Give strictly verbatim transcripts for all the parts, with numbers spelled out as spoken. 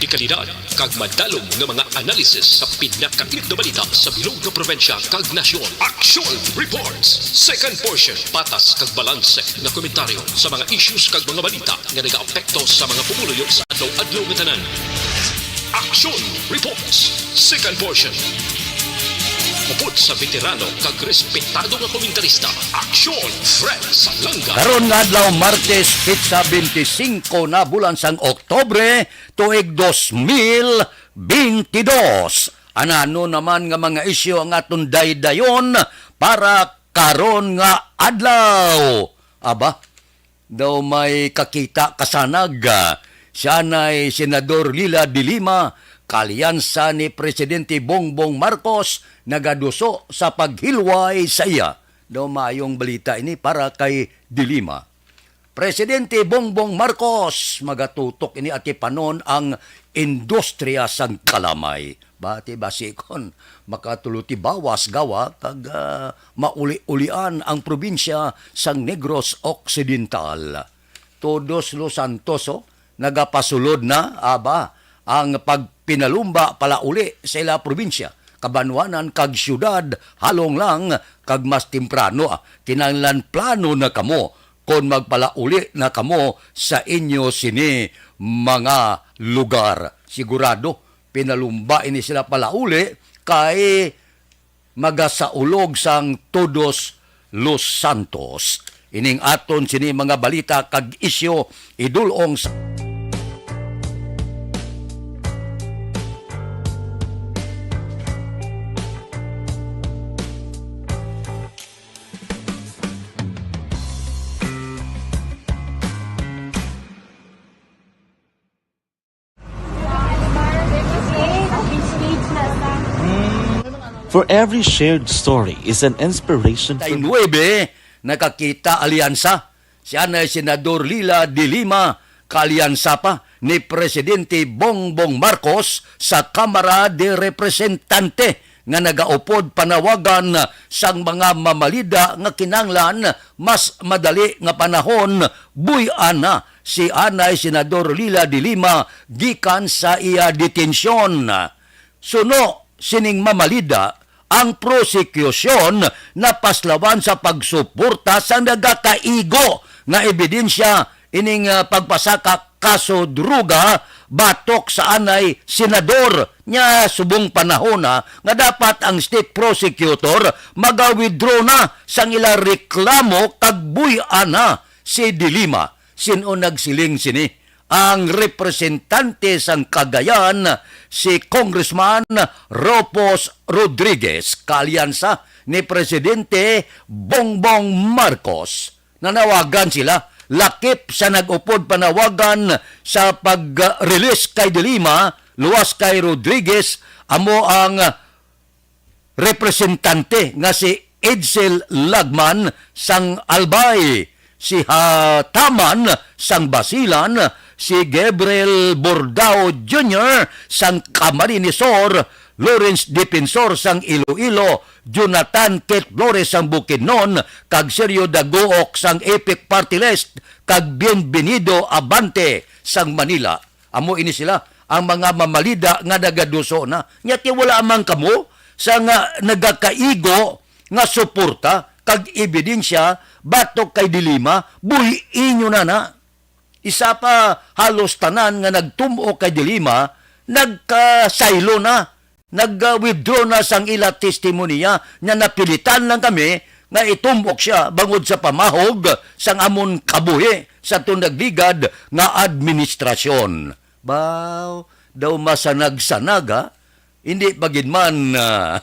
Kalidad kag madalom nga mga analysis sa pinakatip nga balita sa bilog nga probinsya kag nasyon. Action Reports, second portion, patas kag balanse nga komentaryo sa mga issues kag mga balita nga nagaapekto sa mga pumuluyo sa adlaw-adlaw nga tanan. Action Reports, second portion. Upod sa veterano kag respetado nga komentarista, Action Fred Salanga. Karon nga adlaw, Martes, petsa twenty-five na bulan sang Oktubre, tuig dos mil bentidós. Anano naman nga mga isyu ang aton daydayon para karon nga adlaw? Aba, daw may kakita kasanag, ah, siya na'y Senador Leila de Lima, kaalyansa ni Presidente Bongbong Marcos, nagaduso sa paghilway sa iya. Daw maayong balita ini para kay de Lima. Presidente Bongbong Marcos, magatutok ini atipanon ang industriya sang kalamay. Bati basi kon makatulo ti bawas gawa kag, ah, mauli-ulian ang probinsya sang Negros Occidental. Todos Los Santos, oh, nagapasulod na, aba, ang pagpinalumba palauli sa ila probinsya, kabanwanan kag siyudad, halong lang kag mas temprano, ah, kinahanglan plano na kamo kon magpalauli na kamo sa inyo sini mga lugar. Sigurado, pinalumba ini sila palauli kay magasaulog sang Todos Los Santos. Ining aton sini mga balita kag isyu idul-ong sa For every shared story is an inspiration for Tay nuebe, nakakita alyansa. Si anay Senador Leila de Lima, kaalyansa pa ni Presidente Bongbong Marcos sa Kamara de Representante nga nagaupod panawagan sang mga mamalida nga kinahanglan mas madali nga panahon buy-an na si anay Senador Leila de Lima gikan sa iya detensyon. Suno sining mamalida, ang prosekusyon napaslawan sa pagsuporta sa nagakaigo nga ebidensya ining, ah, pagpasaka kaso droga batok sa anay senador. Nya subong panahon na nga dapat ang state prosecutor maga-withdraw na sang ila reklamo kag buy-an na si De Lima. Sin-o nagsiling sini? Ang representante sang Cagayan, si Congressman Rufus Rodriguez, kaalyansa ni Presidente Bongbong Marcos. Nanawagan sila, lakip sa nag-upod panawagan sa pag-release kay De Lima, luwas kay Rodriguez, amo ang representante nga si Edsel Lagman sang Albay, si Hataman sang Basilan, si Gabriel Bordao Junior sang Camarines Sur, Lawrence Defensor sang Iloilo, Jonathan Kate Flores sang Bukidnon, kag Sergio Dagook sang APEC Party List, kag Bienvenido Abante sang Manila. Amo ini sila, ang mga mamalida nga nagaduso na. Nya ti wala man kamo sa nga nagakaigo nga suporta kag ebidensya batok kay De Lima, buy-i nyo na na. Isa pa, halos tanan nga nagtum-ok kay De Lima, nagkasaylo na, nag-withdraw na sang ila testimonya, nga napilitan lang kami nga itum-ok sia bangod sa pamahog sang amon kabuhi sa aton nagligad nga administrasyon. Baw, daw masanag-sanag, ha? Hindi pa gid man, ah,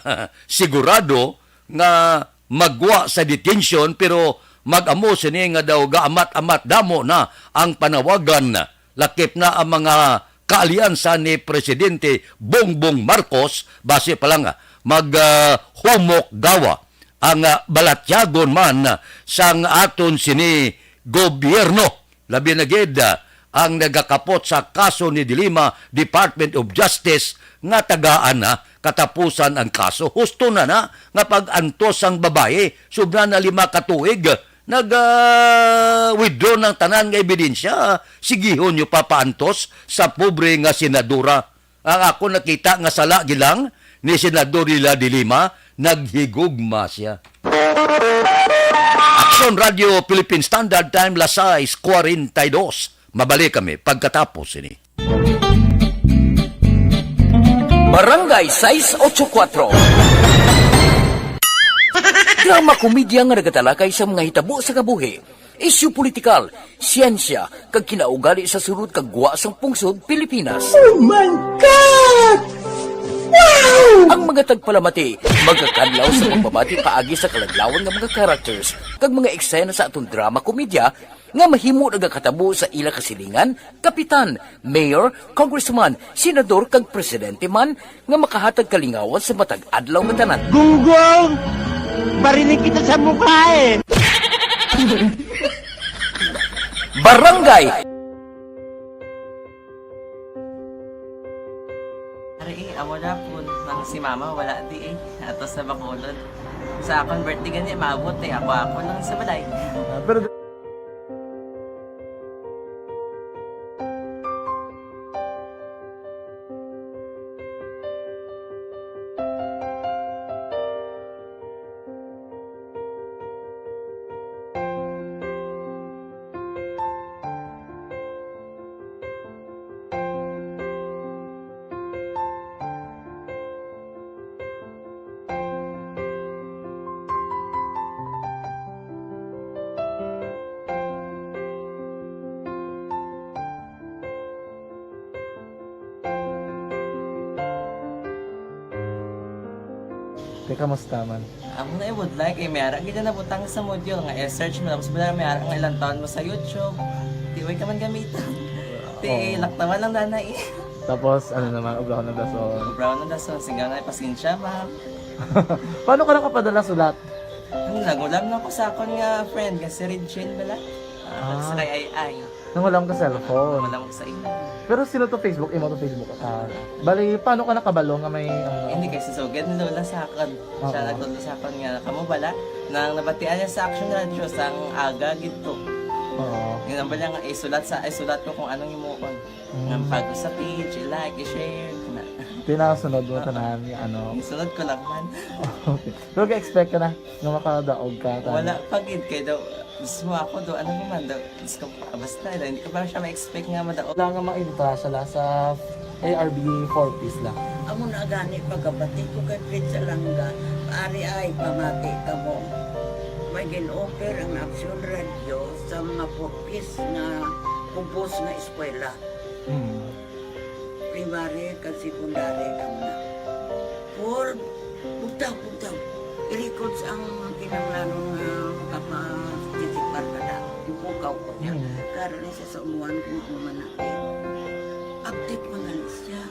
sigurado nga magwa sa detention, pero mag-amo sini nga daw gaamat-amat damo na ang panawagan. Lakip na ang mga kaalyansa ni Presidente Bongbong Marcos, basi pa lang, ah, mag, ah, humok gawa ang, ah, balatyagon man sang aton sini gobyerno. Labi na gid, ah, ang nagakapot sa kaso ni De Lima, Department of Justice, nga tagaan na katapusan ang kaso. Husto na na nga pag-antos sang babayi, sobra na lima ka tuig, nag, ah, withdraw ng tanan nga ebidensya. Sigihon nyo pa paantos sa pobre nga senadora. Ang ako nakita nga sala gilang ni Senador Leila de Lima, naghigugma siya. Aksyon Radio Philippine Standard Time, las sais cuarenta y dos. Mabalik kami pagkatapos ini. Barangay sais ocho kuatro. Drama komedya nga nagatalakay sa mga hitabo sa kabuhi, isyu politikal, siyensya, kag kinaugali sa sulod kag gwa sang pungsod Pilipinas. Oh my God! Wow! Ang mga tagpalamati magakadlaw sa pagbabati paagi sa kaladlawan nga mga characters kag mga eksena sa aton drama komedya nga mahimo nagakatabo sa ila kasilingan, kapitan, mayor, congressman, senador, kag presidente man nga makahatag kalingawan sa matag adlaw nga tanan. Gunggong! Barinig kita sa mukha eh! Barangay! Ari, eh, amo na po. Nang si mama, wala di eh. Ato sa Bacolod. Sa akon birthday gani, maabot eh. Ako, ako lang sa balay. Ah, pero Te, kamusta man? Amo na ibudlay kay may ara gid na nabutang sa module nga i-search mo, tapos wala may ara nga ilang taon mo sa YouTube. Di way ka man gamitan. Ti, oo, laktawan lang dana eh. Tapos, ano naman, ubrahon ng dason. Ubrahon ng dason, singgaw na, pasensya, ma'am. Paano ka nakapadala sulat? Ano, nag-ulam na ako sa akon nga friend, nga si Regine bala. Ah, ah, sa kay Ay Ay. Nangulam ka cellphone? Wala mo sa imo. Pero sino to Facebook? Imo to Facebook account? Bali, paano ka nakabalo nga may, ano? Hindi, kay si Sugad ni Lola sa akon. Siya, oo, nagtudlo sa akon nga, kamo bala, nang nabatian niya sa Action Radio, sang aga gid to. Oo. Yun ang bala nga, isulat sa, isulat ko kung anong imuon. Mm. Nga bago sa page, i-like, i-share, na. Pinasunod mo, oo, tanan, ano? Isunod ko lang man. Okay. Pero ga-expect ka na nga makadaog ka, tanan? Wala pa gid, kay daw, mismo ako daw, ano naman daw, Diyos ko, basta, hindi ko pa siya ma-expect nga madaog. Wala nga ma-entra siya la sa A R B four Ps la. Amo na gani pagkabati ko kay Fred Salanga, ari ay pamati kamo. May gin-offer ang Aksyon Radio sa mga four Ps nga kubos nga eskwela. Hmm. Primary kag secondary lang na. Paul, bugtaw, bugtaw. I-records ang kinahanglanon nga makaparticipar ka na. Ipukaw ko niya. Mm. Karon ni sa umuan kung ano man natin. Update man na siya.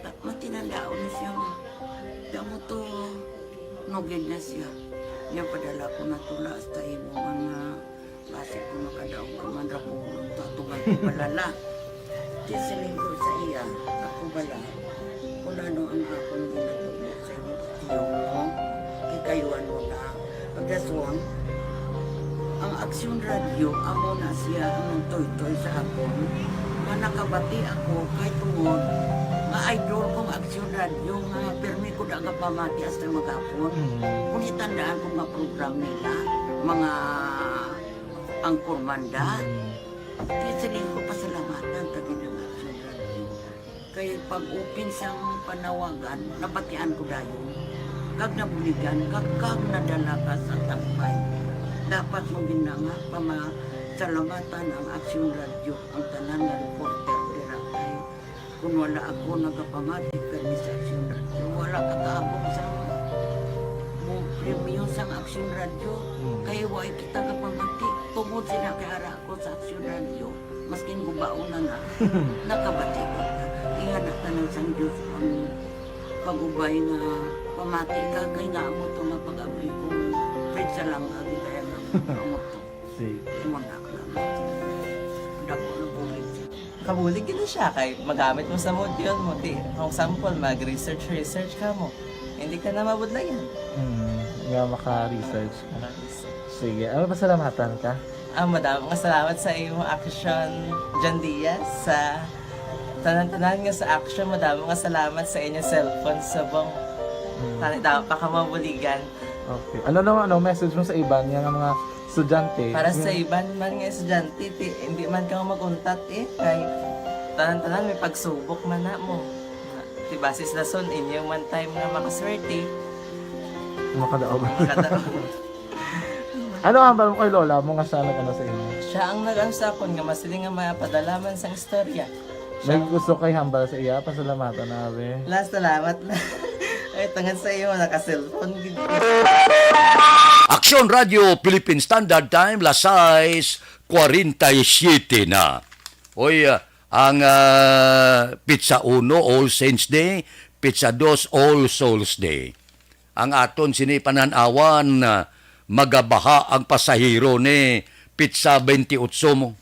Ta-, matinandaon na siya. Kamo to, nugid na siya. Niya padala ko na tula hasta imo nga Basi ko makadaog ka man ra ko, tatuman ko balala. Di siling ko sa iya, ako bala, kung ano ang akong ginatudlo sa imong tiyong mo, kikayuan mo na. Pagdaswang, ang Aksyon Radio, amo na siya ang nagtoytoy sa akon, nga nakabati ako kay tungod nga idol kong Aksyon Radio, nga pirmi ko da nga pamati hasta maghapon. Mm. Kung itandaan ko nga program nila, mga Ang Kurmanda, mm, di siling ko pasalamatan ta gid ang Aksyon Radio. Kay pag-open sang panawagan, nabatian ko dayon. Kag nabuligan, kag, kag nadala ka sa tambay. Dapat mo gid na nga pamasalamatan ang Aksyon Radio, ang tanan nga reporter dira kay Kung wala ako nagapamati permi sa Aksyon Radio, wala ka kaabot sa mo premyo sang Aksyon Radio. Hmm. Kay wala kita gapamati. Tungod sila kay ara ako sa Aksyon Radio. Maskin gubaon na na, nakabati ko. Iya na tanan sang Diyos ang pag-ubay nga pamati ka kay nga amo to nga pag-abri ko. Pwede sa lang agi kaya nga amo to. Sige. Imo na ka. Dako na bulig. Kabulig gid na siya kay magamit mo sa module mo. Ti, kung sample, mag-research, research ka mo. Hindi ka na mabudlayan. Mm, nga maka-research ka. Maka-research. Sige, ano, pasalamatan ka? Ah, madamo nga salamat sa imong action, John Diaz. Sa tanan-tanan nga sa action, madamo nga salamat sa inyong cellphone subong. Hmm. Tani daw pa ka mabuligan. Okay. Ano naman, ano, message mo sa iban nga mga estudyante? Para sa Yung iban man nga estudyante, ti, hindi man ka mag-untat eh. Kay tanan-tanan may pagsubok man na mo. Ti basis lason, inyo man time nga makaswerte. Makadaog. Makadaog. Ano ang hambal mo kay lola mo nga siya nag-ano sa inyo? Siya ang nag-ano sa akon nga masiling nga mapadala man sang istorya. May gusto kay hambal sa iya, pasalamatan na, abi. La, salamat na. Ay, tungod sa iyo, naka-cellphone gid ko. Aksyon Radio Philippine Standard Time, las sais cuarenta y siete na. Oy, ah, ang, ah, Pizza Uno, All Saints Day, Pizza Dos, All Souls Day. Ang aton sini panan-awan, ah, magabaha ang pasahero ni Pizza twenty-eight mo.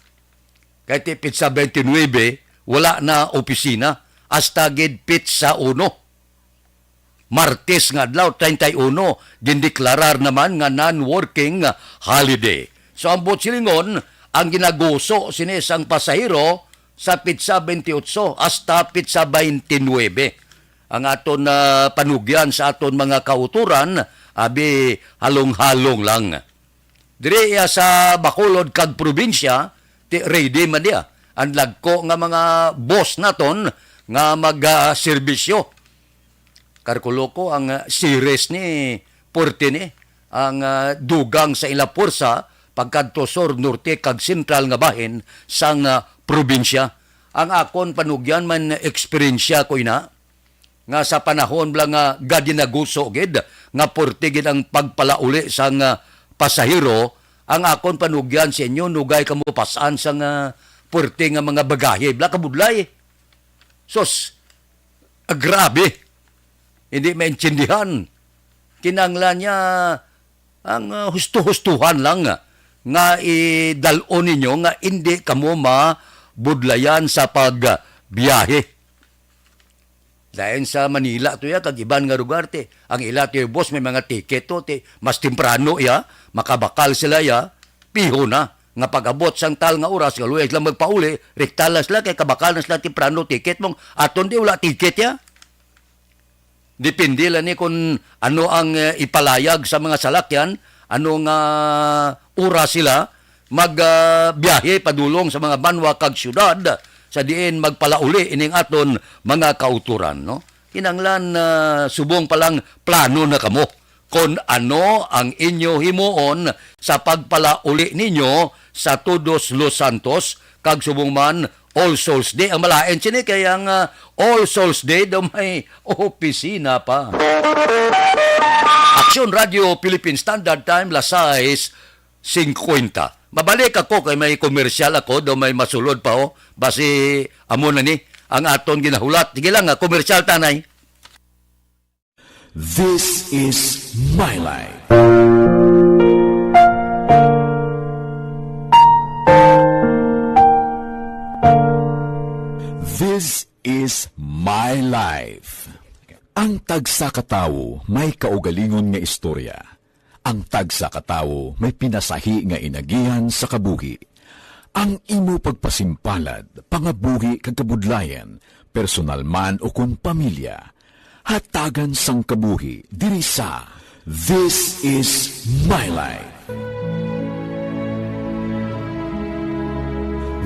Kay ti Pizza twenty-nine, wala na opisina. Hasta gid Pizza Uno. Martes nga adlaw, treinta y uno, gindeklarar naman nga non-working holiday. So, ang buot silingon, ang ginaguso sini sang pasahero sa Pizza twenty-eight hasta Pizza twenty-nine. Ang aton, ah, panugyan sa aton mga kautoran, abi, halong-halong lang. Diri iya sa Bacolod kag probinsya, ti ready man diya ang dagko nga mga bus naton nga mag, ah, serbisyo. Karkuloko ang, ah, series ni puwerte ni ang, ah, dugang sa ila puwersa pagkadto sur, norte kag sentral nga bahin sang, ah, probinsya. Ang akon panugyan man eksperyensya ko ina nga sa panahon bala nga gadinaguso gid nga puwerte gid ang pagpalauli sang, ah, pasahero, ang akon panugyan sa inyo, nugay kamo pas-an sang, ah, puwerte nga mga bagahe, bala kabudlay. Sus, ah, grabe. Hindi maintindihan. Kinahanglan niya ang, ah, husto-hustuhan lang nga idal-on ninyo nga hindi kamo mabudlayan sa pagbiyahe. Lain sa Manila to ya, kag iban nga lugar, ti, ang ila to, boss, may mga ticket to, ti, mas temprano ya, makabakal sila ya, piho na. Nga pag-abot sang tal nga oras, nga luya sila magpauli, rekta lang sila, kay kabakal na sila temprano ticket mong aton di wala ticket ya. Depende lang ni kung ano ang, eh, ipalayag sa mga salakyan, ano nga oras sila mag, ah, biyahe padulong sa mga banwa kag syudad sa diin magpalauli ining aton mga kautoran, no? Kinahanglan, ah, subong pa lang plano na kamo kon ano ang inyo himuon sa pagpalauli ninyo sa Todos los Santos kag subong man All Souls Day. Ang malain sini kay ang, ah, All Souls Day daw may opisina pa. Aksyon Radio Philippine Standard Time, las sais cincuenta. Mabalik ako kay may komersyal ako, daw may masulod pa, oh. Basi amo na ni ang aton ginahulat. Sige lang, ah, komersyal tanay. This is my life. This is my life. Ang tagsa ka tawo may kaugalingon nga istorya. Ang tagsa ka tawo may pinasahi nga inagihan sa kabuhi. Ang imo pagpasimpalad, pangabuhi kag kabudlayan, personal man o kon pamilya, hatagan sang kabuhi diri sa This Is My Life.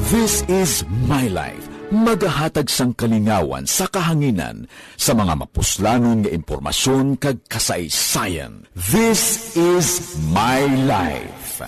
This Is My Life, magahatag sang kalingawan sa kahanginan sa mga mapuslanon nga impormasyon kag kasaysayan. This is my life.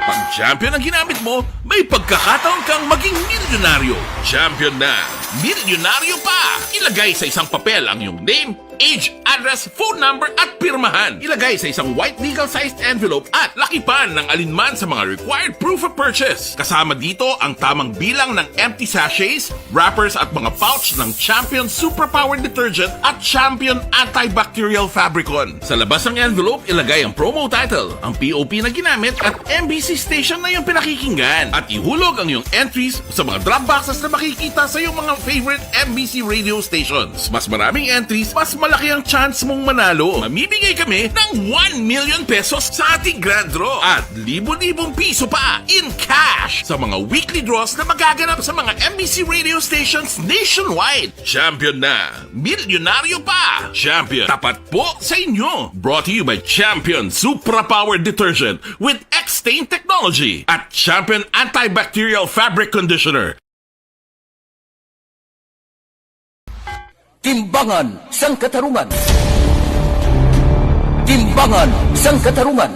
Pag champion ang ginamit mo, may pagkakataon kang maging milyonaryo. Champion na, milyonaryo pa! Ilagay sa isang papel ang iyong name, age, address, phone number, at pirmahan. Ilagay sa isang white legal-sized envelope at lakipan ng alinman sa mga required proof of purchase. Kasama dito ang tamang bilang ng empty sachets, wrappers at mga pouch ng Champion Superpower Detergent at Champion Antibacterial Fabricon. Sa labas ng envelope, ilagay ang promo title, ang P O P na ginamit at M B C station na iyong pinakikinggan. At ihulog ang iyong entries sa mga drop boxes na makikita sa iyong mga favorite M B C radio stations. Mas maraming entries, mas Laki ang chance mong manalo. Mamimigay kami ng one million pesos sa ating grand draw at libo-libong piso pa in cash sa mga weekly draws na magaganap sa mga M B C radio stations nationwide. Champion na, milyonaryo pa. Champion, tapat po sa inyo. Brought to you by Champion Supra Power Detergent with X-Stain Technology at Champion Antibacterial Fabric Conditioner. Timbangan sang Katarungan. Timbangan sang Katarungan.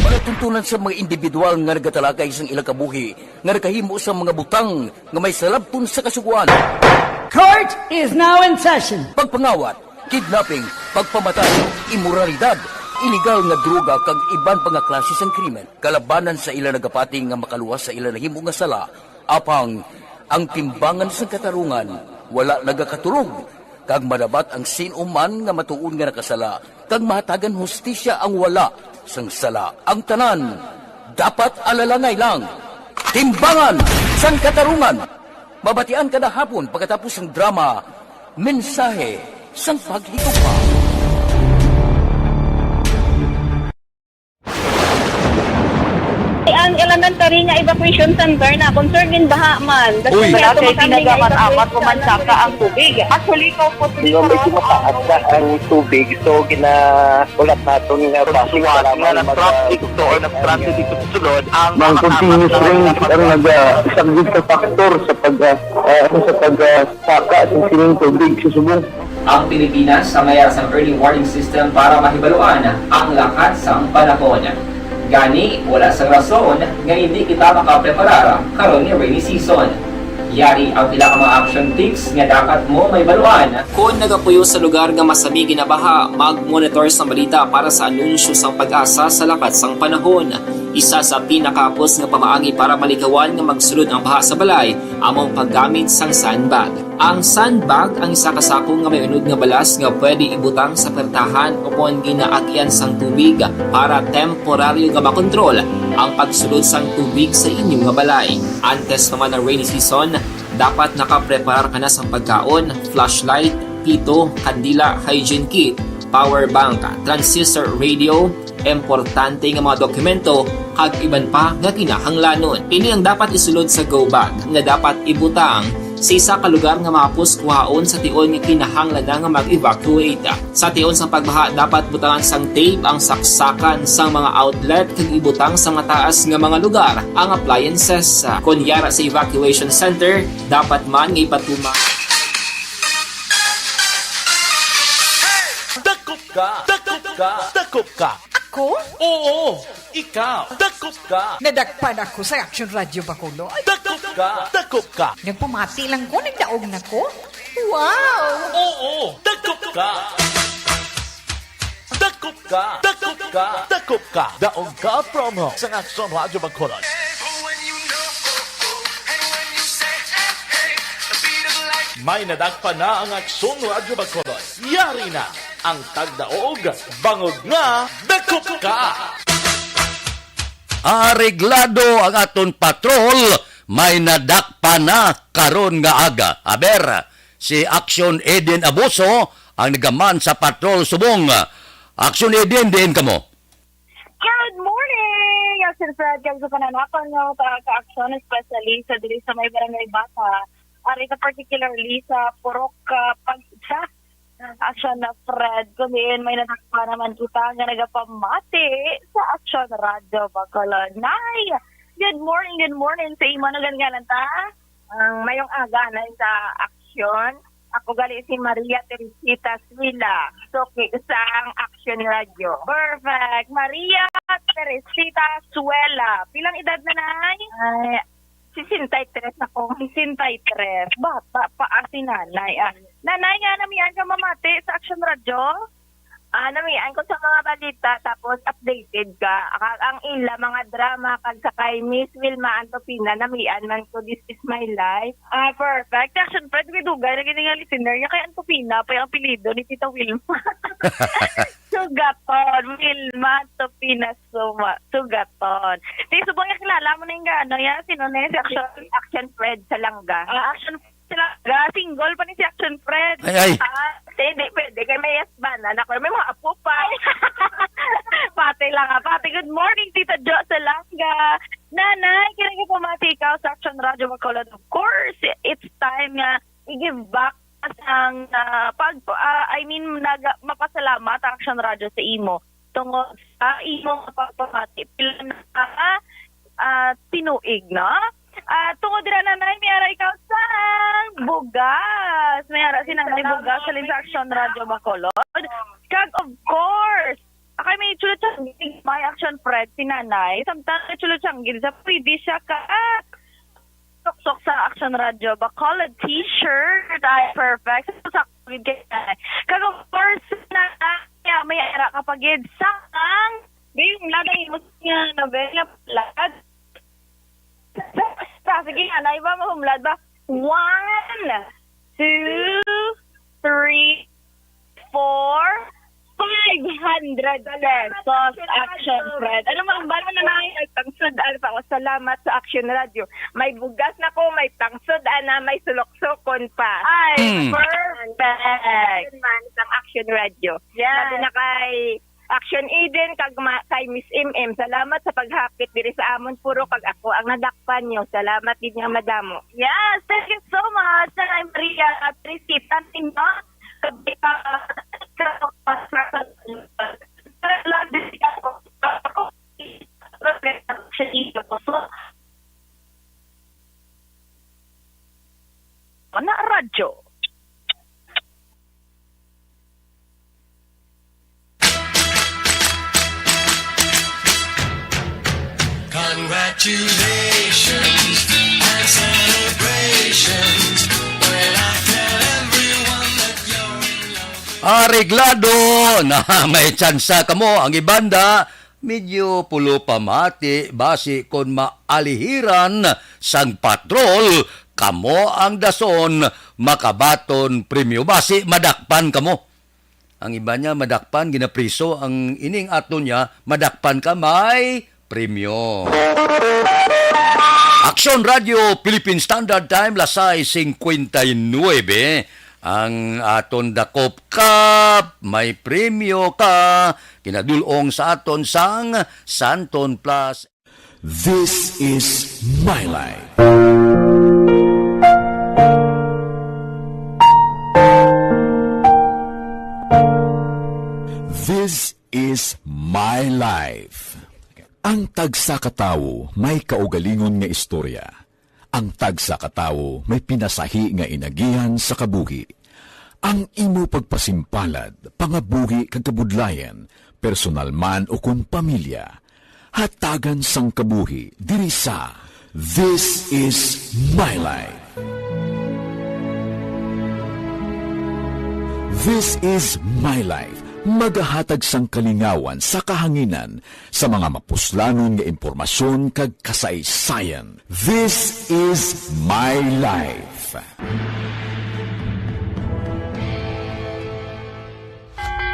Palatuntunan sa mga individual nga nagatalakay sang ilang kabuhi nga nakahimo sa mga butang nga may salabton sa Kasugoan. Court is now in session. Pagpangawat, kidnapping, pagpamatay, imoralidad, iligal nga droga kag iban pa nga klase sang krimen kalabanan sa ila nagapati nga makaluwas sa ila nahimo nga sala. Apang ang timbangan sang katarungan wala nagakatulog, kag madabat ang sin-o man nga matuod nga nakasala, kag mahatagan hustisya ang wala sang sala. Ang tanan dapat alalangay lang. Timbangan sang Katarungan, mabatian kada hapon pagkatapos sang drama, Mensahe sang Paghigugma. Ang elementary nga evacuation center na concerned in baha man. Uy. Wala kay tinaga man amat umansaka ang tubig. Actually, ikaw po Di ba medyo mataas na ang tubig, so ginahulat naton nga basi nga na-traffic to or na-stranded dito sa sulod ang mga continuous rain ang nagasagdit sa factor sa pag uh, uh, sa pag uh, saka sa sining tubig sa subong. Ang Pilipinas sa mayar sang early warning system para mahibaluan ang lakat sang panahon. Gani, wala sang rason nga hindi kita makapreparar karon nga rainy season. Yari ang pila ka mga action tips nga dapat mo mahibaluan. Kon nagapuyo sa lugar nga masami ginabaha, mag-monitor sang balita para sa anunsyo sang PAGASA sa lakat sang panahon. Isa sa pinakahapos nga pamaagi para malikawan nga magsulod ang baha sa balay amo ang paggamit sang sandbag. Ang sandbag ang isa ka sako nga may unod nga balas nga pwede ibutang sa pertahan ukon ginaagyan sang tubig para temporaryo nga makontrol ang pagsulod sang tubig sa inyo nga balay. Antes pa man ang rainy season, dapat nakapreparar ka na sang pagkaon, flashlight, pito, kandila, hygiene kit, power bank, transistor radio, importante nga mga dokumento, kag iban pa nga kinahanglanon. Ini ang dapat isulod sa go bag nga dapat ibutang sa isa ka lugar nga mahapos kuhaon sa tion nga kinahanglan na nga mag-evacuate. Sa tion sang pagbaha, dapat butangan sang tape ang saksakan sang mga outlet kag ibutang sa mataas nga mga lugar ang appliances. Kon yara sa evacuation center, dapat man nga ipatuman. Dakop ka! Dakop ka! Dakop ka! Ako? Oo! Ikaw! Dakop ka! Nadakpan ako sa Action Radio Bacolod. Dakop ka! Dakop ka! Nagpamati lang ko, nagdaog na ko. Wow! Oo! Dakop ka! Dakop ka! Dakop ka! Dakop ka! Daog ka promo sa Action Radio Bacolod. May nadakpan na ang Aksyon Radyo Bacolod. Yari na ang tagdaog, bangod nga dakop ka! Areglado ang aton patrol, may nadakpan na karon nga aga. Aber, si Action Eden Abuso ang nagaman sa patrol subong. Action Eden, diin kamo? Good morning! Action Fred, kag sa pananakon nga mga ka-aksyon, especially sa diri sa may barangay Bata, ari ka particularly sa Purok uh, Pagsa, Action na Fred, kung diin may natakpan naman kita nga nagapamati sa Action Radio Bacolod. Nay! Good morning, good morning sa imo. Ano ganiganan ta? Ang mayong aga na sa Action. Ako gali si Maria Teresita Suela, suki sang Action Radio. Perfect! Maria Teresita Suela. Pilang edad na, Nay? Ay, sesenta y tres ako. Sesenta y tres. Bata pa, ah, si Nanay. Ah. Nanay, nga namian ka mamati sa Action Radio? Ah, namian ko sa mga balita, tapos updated ka. Ang, ang ila, mga drama, kag sa kay Miss Wilma Antopina, namian man ko, This Is My Life. Ah, perfect. Action Fred, may dugay na gini nga listener niya kay Antopina pa yung apelido ni Tita Wilma. Sugaton, Wilma Antopina Suma, Sugaton. Di, subong niya kilala mo na yung ano, yan, sino na yun? Si Action, Action Fred sa Langga. Ah, Action Salanga, single pa ni si Action Fred. Ay, ay. Ah, hindi, hindi pwede. Kay may husband, anak ko, may mga apo pa. Pati lang, ah, pati. Good morning, Tita Jo Salanga. Nanay, kini ko pamati ikaw sa Action Radio Bacolod. Of course, it's time nga i-give back sang, ah, pag, ah, I mean, nag-, mapasalamat ang Action Radio sa imo tungod sa imo nga pagpamati. Pila na ka, ah, tinuig, no? Ah, tungod dira, Nanay, may ara ikaw sang bugas. May ara si Nanay bugas sa Action Radio Bacolod. Kag, of course, akay may chulot sang gid my Action Fred si Nanay. Samtang may chulot sang gid sa pwede siya ka. Suksok sa Action Radio Bacolod t-shirt. Ay, perfect. Sa gid kay Nanay. Kag, of course, Nanay, may ara ka pa gid sang, di, humlad ang imo nga novela, humlad. Sa, sige, Nanay, ba, mahumlad ba? One, two, three, four, five hundred pesos, Action Fred. Ano man, ba na, Nanay? Ay, tangsod, ano pa ako, salamat sa Action Radio. May bugas na ko, may tangsod, ana, may suloksokon pa. Ay, Hmm. perfect. Yun man, isang Action Radio. Yes. Sabi na kay Action Eden, kag ma-, kay Miss M M, salamat sa paghapit diri sa amon puro, kag ako ang nadakpan nyo. Salamat gid nga madamo. Yes, thank you so much, Nanay Maria, at receipt natin, no? Sabi ka, Mana Radyo. Congratulations and celebrations when I tell everyone that you're in love with Areglado na may tsansa kamo. Ang ibanda, medyo pulo pamati, basi kon maalihiran sang patrol, kamo ang dason makabaton premyo. Basi madakpan kamo. Ang iba niya, madakpan, ginapriso. Ang ining ato niya, madakpan ka, may premyo. Action Radio, Philippine Standard Time, las sais cincuenta y nueve. Ang aton dakop ka, may premyo ka, kinadulong sa aton sang Santon Plus. This is my life. This is my life. Ang tagsa ka tawo may kaugalingon nga istorya. Ang tagsa ka tawo may pinasahi nga inagihan sa kabuhi. Ang imo pagpasimpalad, pangabuhi kag kabudlayan, personal man ukon pamilya, hatagan sang kabuhi diri sa This Is My Life. This Is My Life, magahatag sang kalingawan sa kahanginan sa mga mapuslanon nga impormasyon kag kasaysayan. This Is My Life.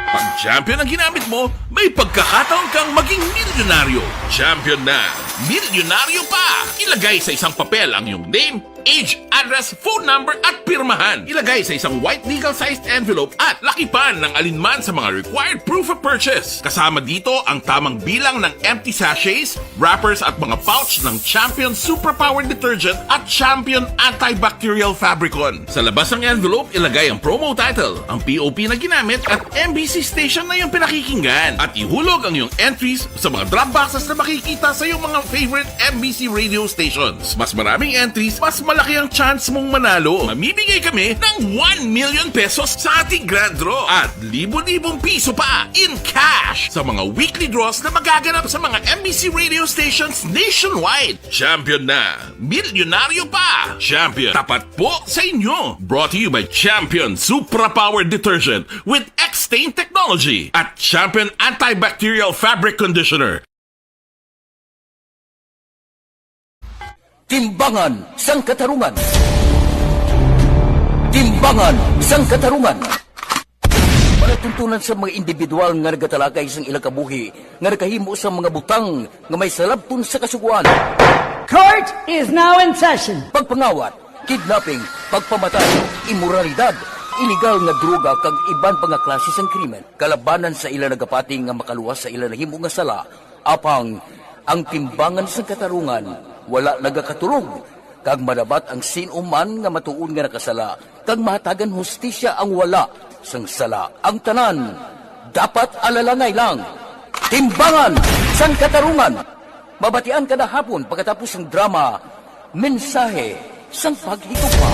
Pag champion ang ginamit mo, may pagkakataon kang maging milyonaryo. Champion na, milyonaryo pa! Ilagay sa isang papel ang iyong name, age, address, phone number, at pirmahan. Ilagay sa isang white legal-sized envelope at lakipan ng alinman sa mga required proof of purchase. Kasama dito ang tamang bilang ng empty sachets, wrappers, at mga pouch ng Champion Superpower Detergent at Champion Antibacterial Fabricon. Sa labas ng envelope, ilagay ang promo title, ang P O P na ginamit, at M B C station na iyong pinakikinggan. At ihulog ang iyong entries sa mga drop boxes na makikita sa iyong mga favorite M B C radio stations. Mas maraming entries, mas malaki ang chance mong manalo. Mamimigay kami ng one million pesos sa ating grand draw at libo-libong piso pa in cash sa mga weekly draws na magaganap sa mga M B C radio stations nationwide. Champion na! Milyonaryo pa! Champion, tapat po sa inyo! Brought to you by Champion Supra Power Detergent with X-Stain Technology at Champion Antibacterial Fabric Conditioner. Timbangan sang Katarungan. Timbangan sang Katarungan. Palatuntunan sa mga individual nga nagatalakay sang ilang kabuhi nga nakahimo sa mga butang nga may salabton sa kasugoan. Court is now in session. Pagpangawat, kidnapping, Pagpamatay, imoralidad, ilegal nga droga kag iban pa nga klase sang krimen kalabanan sa ila nagapati nga makaluwas sa ila nahimo nga sala, apang ang timbangan sang katarungan wala nagakatulog, kag madapat ang sin-o man nga matuod nga nakasala, kag mahatagan hustisya ang wala sang sala. Ang tanan dapat alalangay lang. Timbangan sang katarungan. Mabatian kada hapon pagkatapos sang drama, Mensahe sang Paghigugma.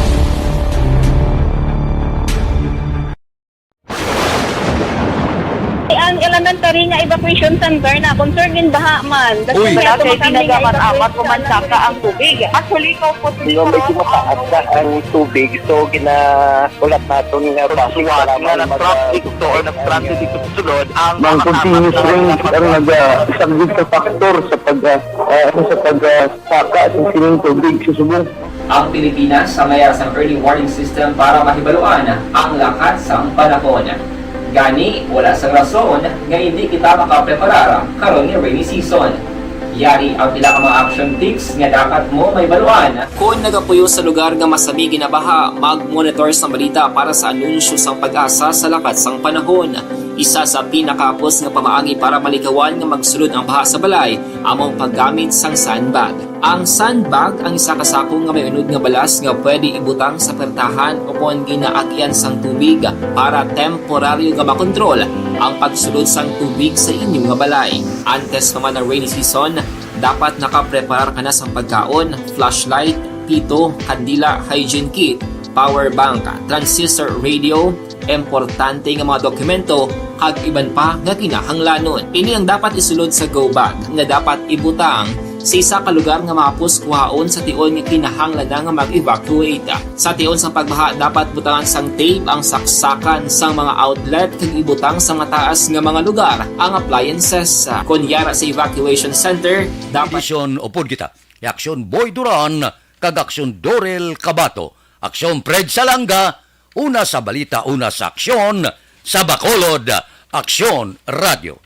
Ang elementary nga evacuation center na concerned in baha man. Uy. Wala kay tinaga man, amat ko man saka ang tubig. Actually, ko po. Di ba, medyo mataas na ang tubig, so gina- Wala naton nga basic suwat nga nag-transit to or nag-transit dito sa sulod ang Ang mga continuous tapat na rain ang nagpag- nagasaglit sa factor sa pag, ah, ah, ano, sa pag, ah, saka sa sining tubig sa subong. Ang Pilipinas sa mayar sang early warning system para mahibaluan ang lakat sang panahon. Gani, wala sang rason nga hindi kita makapreparar karon nga rainy season. Yari ang pila ka mga action tips nga dapat mo mahibaluan. Kon nagapuyo sa lugar nga masami ginabaha, mag-monitor sang balita para sa anunsyo sang PAGASA sa lakat sang panahon. Isa sa pinakahapos nga pamaagi para malikawan nga magsulod ang baha sa balay amo ang paggamit sang sandbag. Ang sandbag ang isa ka sako nga may unod nga balas nga pwede ibutang sa pertahan o kon ginaagyan sang tubig para temporaryo nga makontrol ang pagsulod sang tubig sa inyo nga balay. Antes pa man ang rainy season, dapat nakapreparar ka na sang pagkaon, flashlight, pito, kandila, hygiene kit, power bank, transistor radio, importante nga mga dokumento, kag iban pa nga kinahanglanon. Ini ang dapat isulod sa go bag nga dapat ibutang sa isa ka lugar nga mahapos kuhaon sa tion nga kinahanglan na nga mag-evacuate. Sa tion sang pagbaha, dapat butangan sang tape ang saksakan sang mga outlet kag ibutang sa mataas nga mga lugar ang appliances. Kon yara sa evacuation center, dapat Edisyon upod kita ni Aksyon Boy Duran kag Aksyon Dorel Cabato, Aksyon Fred Salanga, una sa balita, una sa aksyon, sa Bacolod, Aksyon Radio.